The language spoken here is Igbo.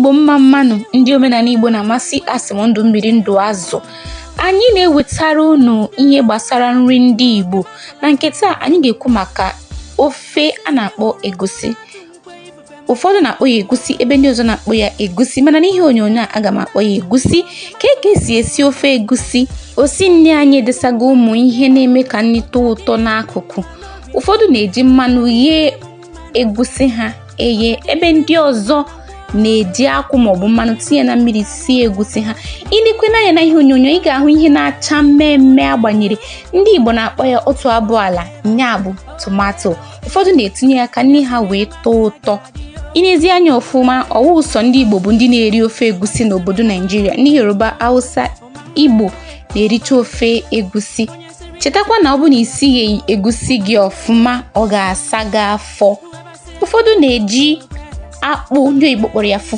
Igbo, mma mma nụ. Ndị omenala Igbo na-amasị, asị m ndụ mmiri, ndụ azụ. Anyị na-ewetara unu ihe gbasara nri ndị Igbo. Na nke taa, anyị ga-ekwu maka ofe a na-akpọ egusi. Ụfọdụ na-akpọ ya egusi, ebe ndị ọzọ na-akpọ ya egusi, mana n'ihe onyonyo a, aga m akpọ ya egusi. Ka esi esi ofe egusi? Osi nri anyị edesago ụmụ ihe na-eme ka nri tọọ ụtọ n'akụkụ. Ụfọdụ na-eji mmanụ ghee egusi ha eghe, ebe ndị ọzọ na-eji akwụ maọbụ mmanụ tinye na mmiri sie egusi ha. Ilekwe n'anya na ihe onyonyo, ị ga-ahụ ihe na-acha mmemme agbanyere. Ndị Igbo na-akpọ ya otu abụ ala nya bụ tomato. Ụfọdụ na-etinye ya ka nri ha wee tọọ ụtọ. Inezi anya ọfụma, ọwụ sọ ndị Igbo bụ ndị na-eri ofe egusi n'obodo Naijiria. Ndị Yoruba, Hausa, Igbo na-ericha ofe egusi. Chetakwa na ọ bụ na isighi egusi gị ọfụma, ọ ga-asa gị afọ. Ụfọdụ na-eji akpụ, ndị oyibo kpọrọ ya fufu.